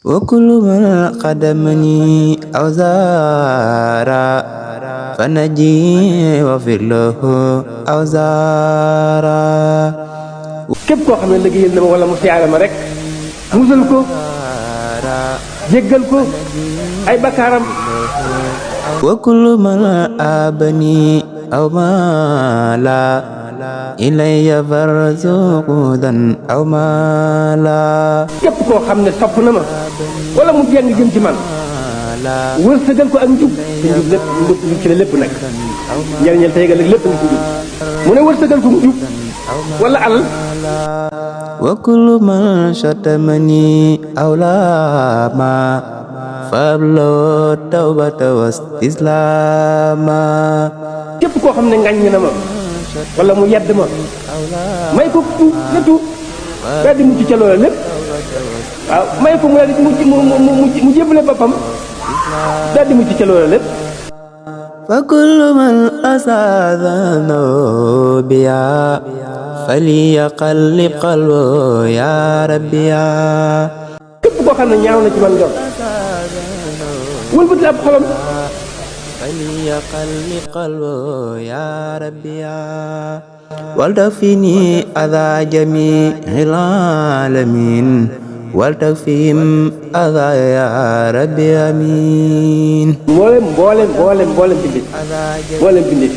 وكل من قدمني أو زارا فنجي وفر له أو زارا képp koo xam ne liggéeyal na ma wala mu siyaare ma rek musal ko jéggal ko ay bakkaaram. وكل من آبني أو مالا إلي فرزقودا أو مالا képp koo xam ne sopp na ma wala mu jeng jëm ci man wërsëgal ko ak njub te njub lépp njub ci la lépp nag njëriñal tey ëllëg lépp nga ci njub mu ne wërsëgal ko njub wala alal. وكل من شتمني أو لاما فابلغ التوبة واستسلاما képp koo xam ne ngañ na ma wala mu yedd ma may ko tuub na tuub daal di mucc ca loola lépp waaw may ko mu daal di mu jébbale boppam daal di mucc ca loola lépp. فكل من أساء ذنوبيا فليقلب قلبه يا ربي يا képp koo xam ne ñaaw na ci man njort wëlbati ab xolam فليقلب قلبه يا ربي يا ولتكفيني أذى جميع العالمين ولتكفيهم أذى يا ربي آمين mboolem bindee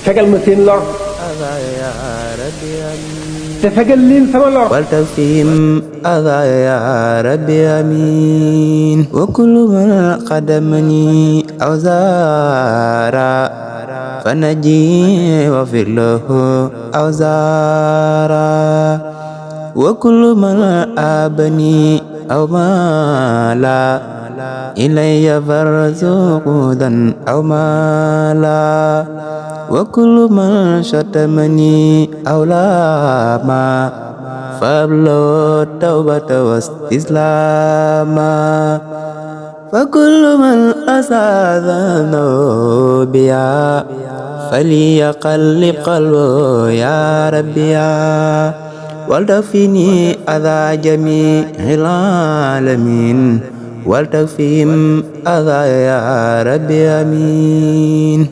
fegal ma seen lor te fegal leen sama lor. ولتكفيهم أذى يا ربي آمين وكل من قدمني أو زارا فنجي وفر له أو زارا وكل من آبني أو مالا إلي فرزقودا أو مالا وكل من شتمني أو لاما فابلغ التوبة واستسلاما فكل من أساء ذنوبيا فليقلب قلبه يا ربي يا ولتكفيني أذى جميع العالمين ولتكفيهم أذى يا ربي آمين